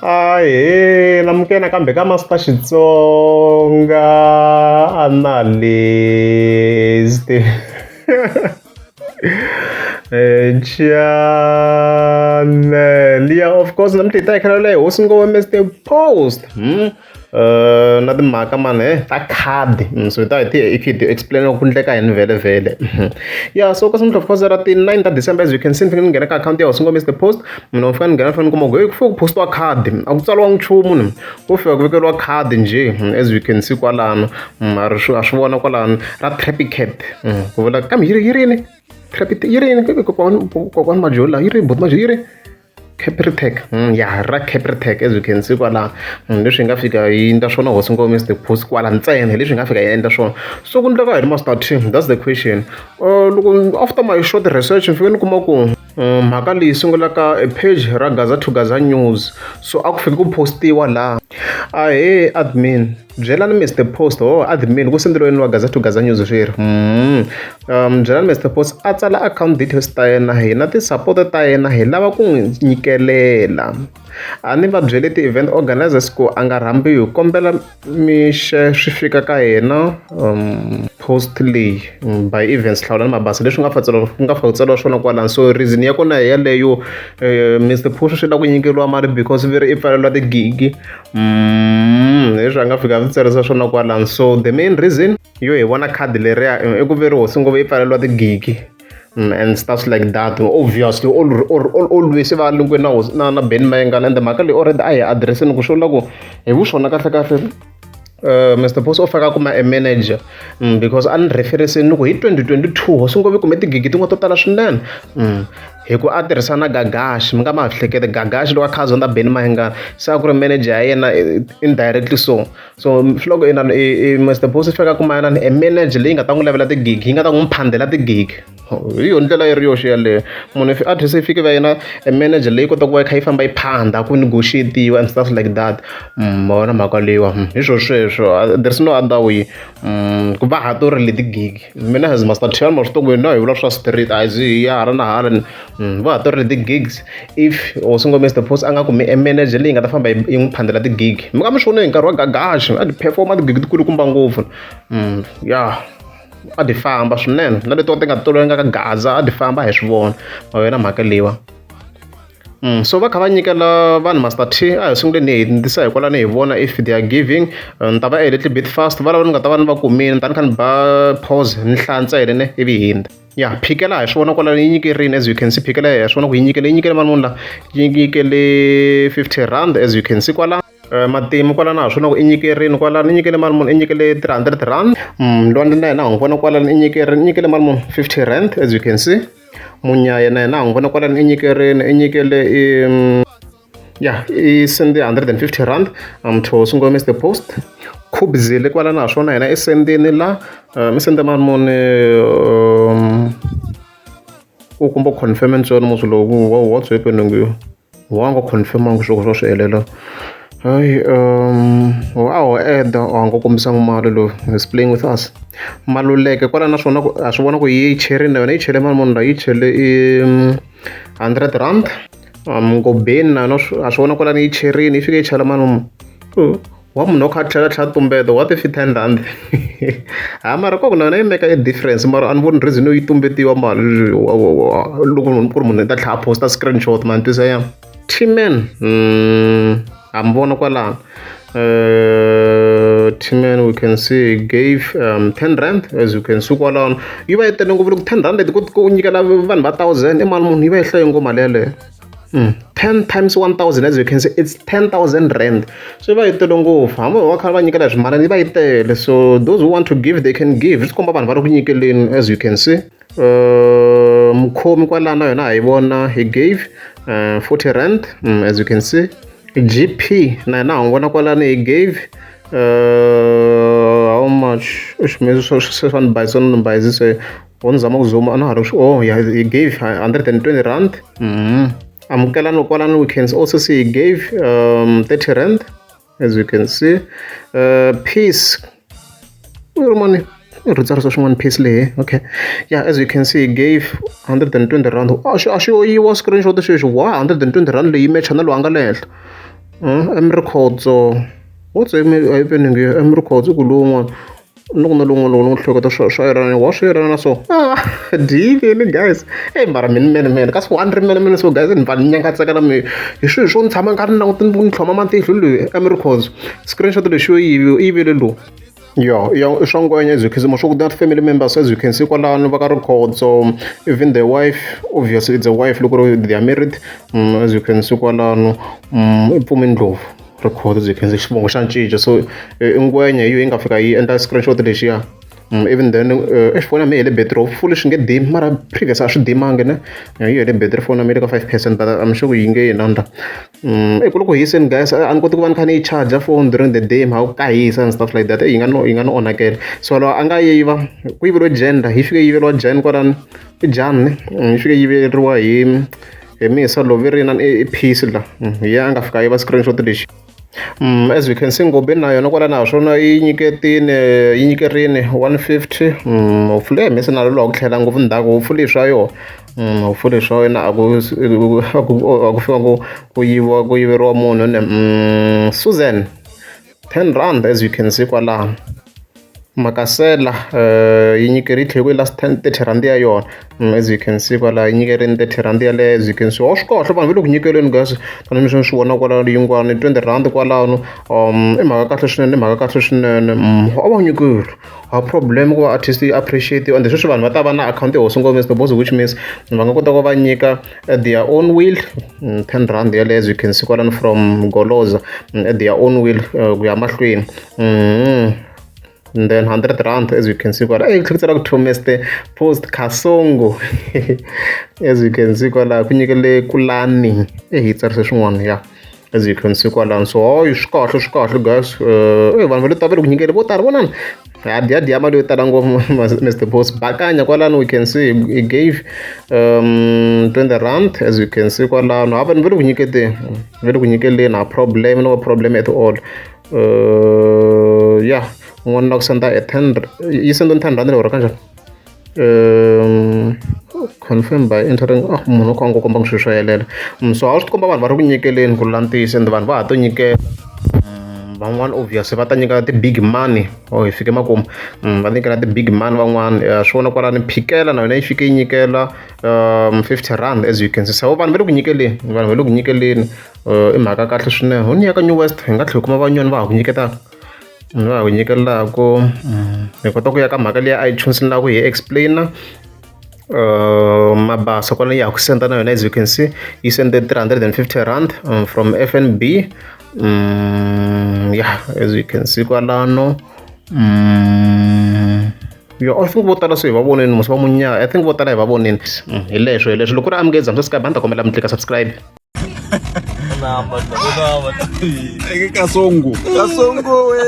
Ahee namukela nakambe ka Master Xitsonga Analyst channel ya of course namuntlha hi ta hi khalela hi hosi ngoma Mister Post na timhaka mani he ta khadi so hi ta hi ti hi kha hi ti explain ku endleka yini vhele vhele ya so ka of course ra ti-9 ta December as you can see ni fanekele ni nghena ka akhawunti ya hosi ngoma Mister Post munhu u fanele ni nghena ni fanele ni kuma ku hey ku fike ku postiwa khadi a ku tsariwangi nchumu ni ku fika ku vekeriwa khadi njhe as you can see kwalano a ri swi a swi vona kwalano ra Trappicat ku vula kambe yi ri yi ri yini Trappicat yi ri yini kokwani kokwani Majola yi ri buti Majola yi ri Capitec ya ra Capitec as you can see kwalano leswi hi nga fika yi endla swona hosi ngoma Mister Post kwala ntsena hi leswi hi nga fika hi endla swona so ku endleka yini Master T that's the question loko after my short research ni fike ni kuma ku mhaka leyi sungula ka page ra Gaza to Gaza News so a ku fiki ku postiwa laha ahee admin byelani Mister Post ho admin ku senderiweni wa Gaza to Gaza News swi ri byelani Mister Post a tsala account details ta yena hina ti-support ta yena hi lava ku n'wi nyikelela a ni va byele ti-event organizers ku a nga rhambiwi kombela mi swi fika ka yena post leyi by events hlawulani mabasa leswi nga fa ku nga fika ku tsariwa swona kwalano so reason ya kona hi yeleyo Mister Post swi lava ku nyikeriwa mali because ve ri i pfaleriwa tigigi leswi a nga fika a swi tsarisa swona kwalano so the main reason yo hi vona khadi leriya i ku ve ri hosi ngopfu i pfaleriwa tigigi and stuff like that obviously always va lungwe na na na Benny Mayengani ende mhaka leyi already a hi address-ini ku swi vula ku hi vuswona kahle kahle Mister Post u fanele a kuma a manager because a ni reference-ini ni ku hi 2022 hosi ngopfu kume tigigi tin'wana to tala swinene hi ku a tirhisa na Gagashi mi nga ma hleketi Gagashi loko a kha a zonda Benny Mayengani se a ku ri manager ya yena indirectly so so swi loko inani i Mister Post i fanele a kuma inani a manager leyi nga ta n'wi lavela tigigi yi nga ta n'wi phandela tigigi hi yona ndlela yi ri yoxe yeleyo munhu if artist yi fike va yena a manager leyi kotaka ku va yi kha yi famba yi phanda ku negotiate-iwa and stuff like that ma vona mhaka leyiwa hi swo sweswo there is no other way ku va ha to ri leti gigi mina as Master T ma swi tiva ku hina hi vula swa street a hi zi hi ya hala na hala va ha to ri leti gigs if hosi ngoma Mister Post a nga kumi e manager leyi nga ta famba yi n'wi phandela tigigi mi nga mi swi vona hi nkarhi wa Gagashi a ti perform-a tigigi ti kulukumba ngopfu ya a ti famba swinene na leti ti nga tolovelanga ka Gaza a ti famba hi swi vona ma yona mhaka leyiwa so va kha va nyikela vanhu Master T a hi sunguleni hi hindzisa hi kwalano hi vona if they are giving ni ta va a little bit fast va lava ni nga ta va ni va kumile ni ta ni kha ni ba pause ni hlantswa hi ne ivi hi hindza ya phikela hi swi vona kwalano yi nyikerini as you can see phikela hi swi vona ku yi nyikele yi nyikele mali muni la yi nyikele R50 as you can see kwala matimu kwalano ha swi vona ku i nyikerini kwalano i nyikele mali muni i nyikele R300 Lwandle na yena ha n'wi vona kwalano i nyikerini i nyikele mali muni R50 as you can see Munyaya na yena ha n'wi vona kwalano i nyikerini i nyikele i ya i sende R150 to sungula Mister Post Khubzile kwalano ha swona yena i sendini la mi sende mali muni u kumbe confirm ntsena musi lowu what's happening wa nga confirm-angi swilo swa swi helela hayi a ho add-a a nga kombisanga mali lowu is playing with us Maluleke kwala naswona ku ha swi vona ku yi cherini na yona yi chele mali muni la yi chele i R100 Ngobeni na yona ha swi vona kwalano yi cherini yi fike yi chela mali muni wa munhu o kha a tlhela a tlhela a tumbeta what if i R10 ha mara koko na yona yi make a difference mara a ni voni reason yo yi tumbetiwa mali loko ku ri munhu i ta tlhela a post-a screenshot ma ni twisa ya T-man ha mi vona kwalano T-man we can see he gave 10 rand as you can see kwalano yi va yi tele ngopfu loko R10 leti ku nyikela vanhu va thousand i mali munhu yi va yi hlaye ngopfu mali yeleyo 10 times 1000 as you can see it's 10,000 rand so yi va yi tele ngopfu hambi va kha va nyikela hi swimalana yi va yi tele so those who want to give they can give swi komba vanhu va ri ku nyikeleni as you can see mukhomi kwalano na yona ha yi vona he gave 40 rand as you can see GP na yena ha n'wi vona kwalano he gave how much se swa ni bayizisa ni bayizise wo ni zama ku zoom a na ha ri oh yeah he gave 120 rand amukelani kwalano we can also see he gave 30 rand as you can see peace mani ri tsarisa swin'wana peace leyi okay yeah as you can see he gave 120 rand a xi a xi yo yiwa screenshot xexi wa R120 leyi mecha na lowu a nga le henhla. Rikhotso what's happening here? Rikhotso ku lowun'wana ni ku na lowun'wana loko ni n'wi hleketa swa swa yelana wa swi yelana na so dyiveni guys eyi mara mini mene mene kasi one ri mene mene so guys ni pfa ni nyangatseka na mehe hi swihi swo ni tshama ni karhi ni languta ni tlhoma matihlo loyi Rikhotso screenshot lexi yo yi yivele lowu. Ya ya i swa ngwenya as you can see swa ku that family members as you can see kwalano va ka Rikhotso even the wife obviously it's a wife loko ri they are married as you can see kwalano i Mpfumi Ndlovu Rikhotso as you can see xivongo xa cinca so i ngwenya hi yo yi nga fika yi endla screenshot lexiya. Even then eish foni ya mehe yi hele battery hopefully swi nge dimi mara previous a swi dimangi ne yi hele battery foni ya mehe yi le ka 5 percent but I'm sure ku yi nge yi nanda. I ku loko hiseni guys a ni koti ku va ni kha ni yi charger phone during the day mhaka ku ka hisa and stuff like that yi nga no yi nga no onhakela so loko a nga yiva ku yiveriwe gender yi fike yi yiveriwa Jan kwalano i Jan ne yi fike yi yiveriwa hi hi Misa loyi ve ri inani i Peace la hi yena a nga fika a yiva screenshot lexi. As we can see Ngobeni na yona kwala naswona yi nyiketile yi nyikerile 150 hopefully yi humese na lowa ku tlhela ngopfu ndzhaku hopefully swa yona hopefully swa yena a ku a ku a ku fika ku ku yiviwa ku yiveriwa munhu ne Susan R10 as you can see kwalano. Makasela yi nyikeri yi tlhela ku yi last ten R30 ya yona as you can see kwala yi nyikerini R30 yaleyo as you can see. Swi kahle vanhu va le ku nyikeleni guys tanihi leswi ni swi vonaka kwalano yin'wani R20 kwalano i mhaka kahle swinene i mhaka kahle swinene a va nyikeli a problem ku va artist yi appreciate ende sweswi vanhu va ta va na akhawunti ya hosi ngopfu Mr Boss which means va nga kota ku va nyika at their own will R10 yaleyo as you can see kwalano from Goloza at their own will ku ya mahlweni. And then R100 as you can see kwala eyi tlhekisela ku to Mr Post Kasongo as you can see kwala ku nyikele Kulani eyi yi tsarise swin'wana ya as you can see kwalano so hayi swi kahle swi kahle guys vanhu va le ta va le ku nyikeli vo tala vonani ha dya dya mali yo tala ngopfu Mr Post bakanya kwalano we can see he gave 20 rand as you can see kwalano ha vanhu va le ku nyiketeni va le ku nyikeleni ha problem no problem at all yeah un'wana na ku senda a 10 yi senda 10 rand leyi kanjhani confirm by entering ah munhu o kha a nga kombangi swilo swo helela so a swi tikomba vanhu va ri ku nyikeleni ku lula ntiyiso and vanhu va ha to nyikela van'wani obviously va ta nyika ti-big money oh hi fike makumu va nyikela ti-big money van'wani swi vona kwalani phikela na yona yi fike yi nyikela 50 rand as you can see so vanhu va le ku nyikeleni vanhu va le ku nyikeleni i mhaka kahle swinene ho ni ya ka New West hi nga tlhela hi kuma vanyoni va ha ku nyiketaka va ha ku nyikelaku hi kota ku ya ka mhaka liya iTunes ni lava ku hi explain-a Mabasa kwala ya ha ku senda na yona as you can see yi sende 350 rand from FNB yeah as you can see kwalano yo I think vo tala se hi va vonini mos va munya I think vo tala hi va vonini hi leswo hi leswo loko ku ri amukeza mi subscribe a ni ta kombela mi tlika subscribe. Kasongo. Kasongo we.